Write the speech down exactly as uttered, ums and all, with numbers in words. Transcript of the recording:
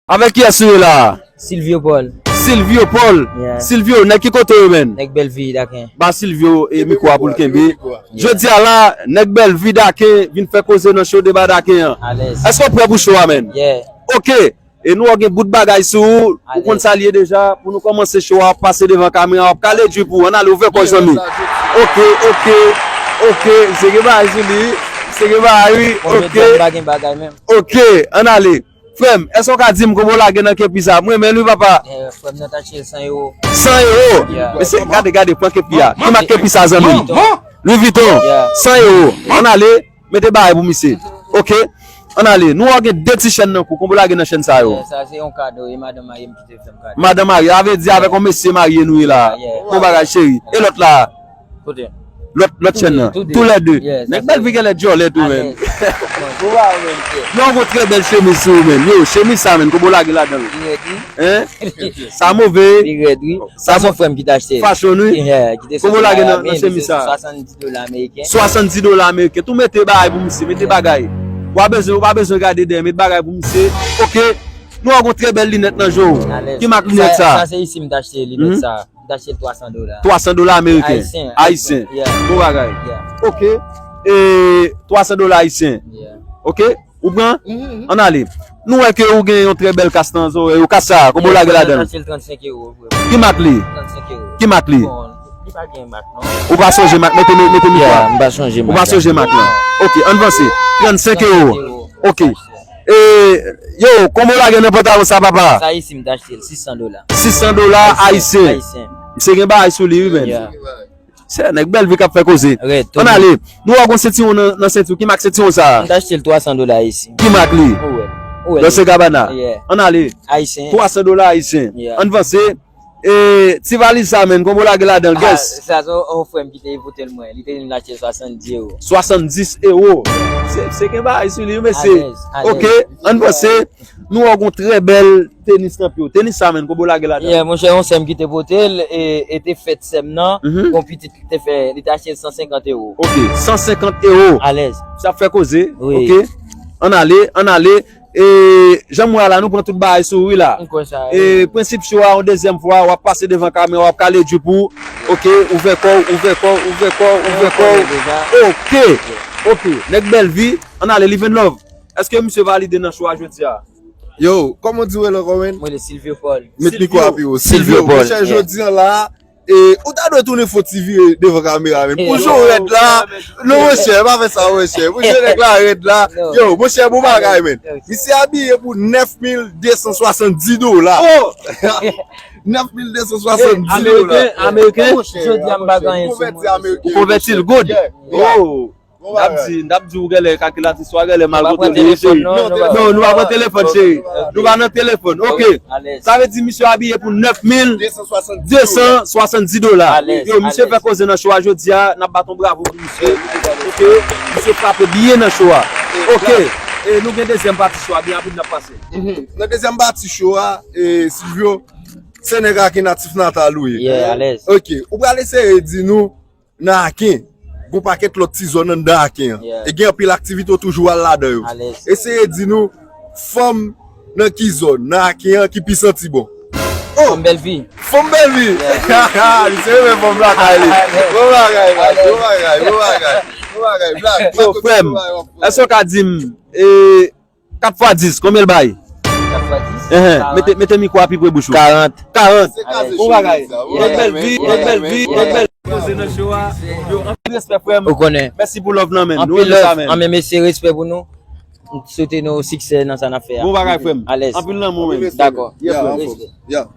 Avèk kiyès nou ye la? Silvio Paul. Silvio Paul. Yeah. Silvio, nèg ki kote yo, menn? Nèg Bèlvi Daken. Ba Silvio e mikwo a pou l kenbe. Jodi a la, nèg Bèlvi Daken vin fè koze nan show Deba Daken an. Alèz. Èske w prè pou show a, menn? Yeah. Ok. E nou gen bout bagay sou ou. Ou konn sa l ye deja. Pou nou kòmanse show a, w ap pase devan kamera, w ap kale drip ou. Ann ale, ouvè kò w, zanmi. Ok, ok, ok. Misye gen bagay sou li. Misye gen bagay, wi. Bon, jodi a m pa gen bagay menm. Ok, ann ale. Frè m, èske w ka di m konbyen w lage nan kepi sa? M renmen l wi, papa. Eh, frè m nan t achte l san ewo. San ewo? Yeah. Mesye, gade, gade, pran kepi a. Ki mak kepi sa, zanmi m? Vuitton. Louis Vuitton. Yeah. San ewo. Ann ale, mete bagay pou misye. Ok? Ann ale. Nou wè w gen de ti chèn nan kou. Konbyen w lage nan chèn sa yo? Yeah, sa se yon kado e madanm marye m ki te fè m kado. Madanm marye. A vle di avèk yon mesye marye nou ye la. Yeah. Bon bagay, cheri. E lòt la? Kote? Lòt, lòt chèn nan. Tou de. Tou lè de. Yeah, sa Nèg se Bèlvi genlè djòlè tou, menn. Alèz. Bon, bon, bon, bon. Yo, yon trè bèl chemiz sou ou, menn. Yo, chemiz sa, menn. Konbyen w lage ladan l? Li rèd, wi. Hein? Sa move. Li rèd, wi. Sa se yon frè m ki t achte l. Fashion, wi. Yeah, ki te Konbyen w lage nan, Miami, nan chemiz sa? Swasanndiz dola ameriken. Swasanndiz dola ameriken. Tou mete bagay pou misye, mete bagay. Ou pa bezwen, ou pa bezwen gade dèyè, mete bagay pou misye. Ok. Nou wè w gen trè bèl linèt nan je w. Ki mak linèt sa? Sa se isi m t achte linèt sa. M t achte l twa san dola. Twa san dola ameriken. Ayisyen. Ayisyen. Yeah. Bon bagay. Yeah. Ok. E twa san dola ayisyen. Yeah. Ok. Ou pran? Ann ale. Nou wè ke ou gen yon trè bèl kas nan zòrèy ou. Kas sa, konbyen w lage ladan l? Achte l trannsenk ewo, frè. Ki mak li? Trannsenk ewo. Ki mak li? Bon, li pa gen mak, non. Ou pa sonje mak, mete, mete mikwo a. M pa sonje mak. Ou pa sonje mak lan. Ok, ann vanse. Trannsenk ewo. Ok. E, yo, konbyen w lage nan pantalon sa, papa? Sa isi m t achte l, sis san dola. Sis san dola ayisyen. Ayisyen. Misye gen bagay sou li, wi, menn. Yeah. Se nèg Bèlvi k ap fè koze. Ann ale. Nou wè w gen yon sentiwon nan, nan senti w. Ki mak sentiwon sa? M t achte l twa san dola isi. Ki mak li? Ou wè. Ou wè. Dolce Gabbana. Yeah. Ann ale. Ayisyen. Twa san dola ayisyen. Yeah. Ann vanse. E, ti valiz sa, menn, konbyen w lage ladan l, Ah, guess? Sa se yon frè m ki te vote l mwen. Li te vin l achte l swasanndis ewo. Swasanndis ewo. Se, se gen bagay sou li, wi, mesye. Alèz, alèz. Ok, ann vanse. Nou wè w gen yon trè bèl tenis nan pye w. Tenis sa, menn, konbyen w lage ladan l? Yeah, monchè, yon sè m ki te pote l, e, e te fèt sè m nan, yon pitit li te fè, li te achte l san senkant ewo. Ok, san senkant ewo. Alèz. Sa fè koze. Wi. Ok. Ann ale, ann ale. E, jan m wè a la, nou pran tout bagay sou ou, wi, la. M kwè sa. E, prensip show a, yon dezyèm fwa, w ap pase devan kamera, w ap kale drip ou. Ok, ouvè kò w, ouvè kò w, ouvè kò w, ouvè kò w. Deja. Ok, ok. Nèg Bèlvi, ann ale, Living Love. Èske misye valide nan show a jodi a? Yo, kòman w di w rele ankò, menn? Mwen rele Silvio Paul. Met mikwo a pi wo. Silvio Paul. Monchè, jodi a la, e, ou ta dwe tounen fon ti vire devan kamera, menn. Pou jan w rèd la, non, monchè, pa fè sa, monchè. Pou jan nèg la rèd la. Yo, monchè, bon bagay, menn. Misye abiye pou nèf mil de san swasanndis dola. Nèf mil de san swasanndis dola. Ameriken, ameriken. Jodi a m pa gen anyen sou mwen. Konvèti ameriken. Ou konvèti l good. Oh. N ap di, n ap di ou genlè kalkilatris ou a genlè mal kote li, cheri. Non, nou pa pran telefòn, cheri. Nou pa nan telefòn. Ok. Sa vle di misye abiye pou nèf mil de san swasanndis dola. Yo, misye fè koze nan show a jodi a, n ap bat yon bravo pou misye. Ok. Misye frape byen nan show a. Ok. E nou gen dezyèm pati show a, byen rapid n ap pase. Nan dezyèm pati show a, e, Silvio, se nèg Aken natif natal ou ye. Yeah, alèz. Ok. Ou pral eseye di nou nan Aken, gon pakèt lòt ti zòn anndan Aken an. Yeah. E gen anpil aktivite w toujou al ladan yo. Alèz. Eseye di nou, fanm nan ki zòn, nan Aken an ki pi santi bon. Oh! Fanm Bèlvi. Fanm Bèlvi! Misye renmen fanm lakay li. Bon bagay, man. Bon bagay, bon bagay. Bon bagay, Black. Yo, frè m, èske w ka di m, e, kat fwa dis, konbyen l bay? Kat fwa dis? Enhen, mete, mete mikwo a pi pre bouch ou. Karant. Karant. Bon bagay. Yeah. Nèg Bèlvi, nèg Bèlvi, nèg Bèlvi. Poze nan show a. Yo, anpil respè, frè m. Ou konnen. Mèsi pou love lan, menn. Nou Anpil renmen sa, love, menn. anpil mèsi, respè pou nou. M swete nou siksè nan sa n ap fè a. Bon bagay, frè m. Alèz. Anpil lanmou, menn. Dakò. Yeah, frè m. Respè. Yeah.